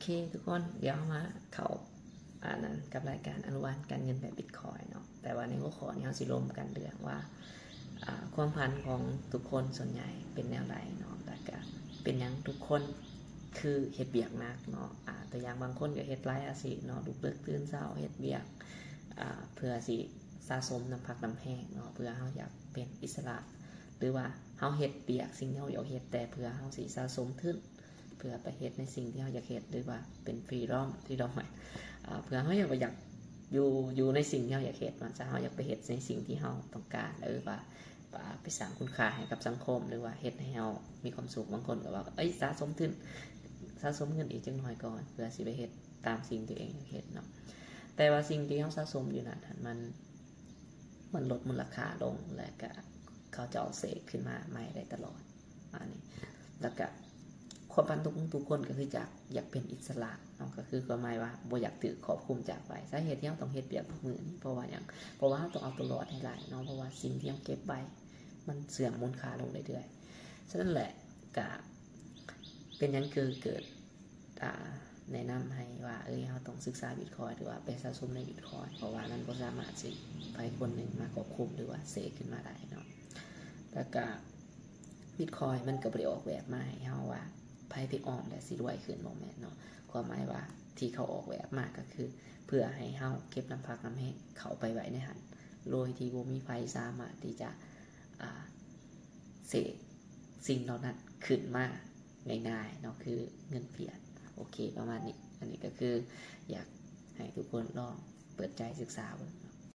ເຄ ທຸກຄົນ ດຽວເຮົາມາເຂົ້າ ອັນນັ້ນ ກັບລາຍການອະນຸບານການເງິນແບບບິດຄອຍເນາະ. ແຕ່ວ່າໃນຫົວຂໍ້ນີ້ເຮົາຊິລົມກັນເລື່ອງວ່າ ອາ ຄວາມຝັນຂອງທຸກຄົນສ່ວນໃຫຍ່ເປັນແນວໃດເນາະ ແລ້ວກະເປັນຫຍັງທຸກຄົນຄືເຮັດວຽກໜັກເນາະ. ອາ ຕົວຢ່າງບາງຄົນກໍເຮັດຫຼາຍອາຊີບເນາະ ລຸກເລິກຕື່ນເຊົ້າເຮັດວຽກ ອາ ເພື່ອຊິສະສົມນ້ຳພັກນ້ຳແຮງເນາະ ເພື່ອເຮົາຢາກເປັນອິດສະຫຼະ ຫຼືວ່າເຮົາເຮັດວຽກສິ່ງທີ່ເຮົາຢາກເຮັດ ແຕ່ເພື່ອເຮົາຊິສະສົມທຶນ ເພື່ອໄປເຮັດໃນສິ່ງທີ່ເຮົາຢາກເຮັດ ຫຼືວ່າເປັນ freedom freedom ອາ ເພື່ອເຮົາຢາກ ຢາກຢູ່ ຢູ່ໃນສິ່ງທີ່ເຮົາຢາກເຮັດເນາະ. ຖ້າເຮົາຢາກໄປເຮັດໃນສິ່ງທີ່ເຮົາຕ້ອງການ ຫຼືວ່າ ອາ ໄປສ້າງຄຸນຄ່າໃຫ້ກັບສັງຄົມ ຫຼືວ່າເຮັດໃຫ້ເຮົາມີຄວາມສຸກ. ບາງຄົນກໍວ່າ ເອີຍ ສະສົມທຶນ ສະສົມເງິນອີກຈັກໜ້ອຍກ່ອນ ເພື່ອຊິໄປເຮັດຕາມສິ່ງທີ່ຕົວເອງຢາກເຮັດເນາະ. ແຕ່ວ່າສິ່ງທີ່ເຮົາສະສົມຢູ່ນັ້ນຫັ້ນ ມັນ ມັນລົດມູນລະຄ່າລົງ ແລະກະເຂົາເຈົ້າເສກຂຶ້ນມາໃໝ່ໄດ້ຕະຫຼອດ ອັນນີ້. ແລ້ວກະຄວາມຝັນຂອງທຸກໆຄົນກໍຄືຈະຢາກເປັນອິດສະຫຼະເນາະ ກໍຄືຄວາມໝາຍວ່າບໍ່ຢາກຖືກຄວບຄຸມຈາກໃຜ. ສາເຫດທີ່ເຮົາຕ້ອງເຮັດວຽກທຸກມື້ນີ້ ເພາະວ່າຫຍັງ? ເພາະວ່າເຮົາຕ້ອງເອົາຕົວລອດໃຫ້ໄດ້ເນາະ ເພາະວ່າສິ່ງທີ່ເຮົາເກັບໄວ້ມັນເສື່ອມມູນຄ່າລົງເລື້ອຍໆ. ສະນັ້ນແຫຼະ ກະເປັນຫຍັງຄືເກີດ ອາ ແນະນຳໃຫ້ວ່າ ເອີຍ ເຮົາຕ້ອງສຶກສາບິດຄອຍ ຫຼືວ່າໄປສະສົມໃນບິດຄອຍ ເພາະວ່າມັນບໍ່ສາມາດຊິໃຜຄົນໜຶ່ງມາຄວບຄຸມ ຫຼືວ່າເສກຂຶ້ນມາໄດ້ເນາະ. ແລ້ວກະບິດຄອຍມັນກໍບໍ່ໄດ້ອອກແບບມາໃຫ້ເຮົາວ່າໃຜໄປອອມແລ້ວຊິລວຍຂຶ້ນ ບໍ່ແມ່ນເນາະ. ຄວາມໝາຍວ່າທີ່ເຂົາອອກແບບມາກໍຄື ເພື່ອໃຫ້ເຮົາເກັບນ້ຳພັກນ້ຳແຮງເຂົ້າໄປໄວ້ໃນຫັ້ນ ໂດຍທີ່ບໍ່ມີໃຜສາມາດທີ່ຈະ ອາ ເສກສິ່ງເຫຼົ່ານັ້ນຂຶ້ນມາ ງ່າຍໆເນາະ ຄືເງິນຟຽດ. ໂອເຄ ປະມານນີ້. ອັນນີ້ກໍຄືຢາກໃຫ້ທຸກຄົນລອງເປີດໃຈສຶກສາເບິ່ງ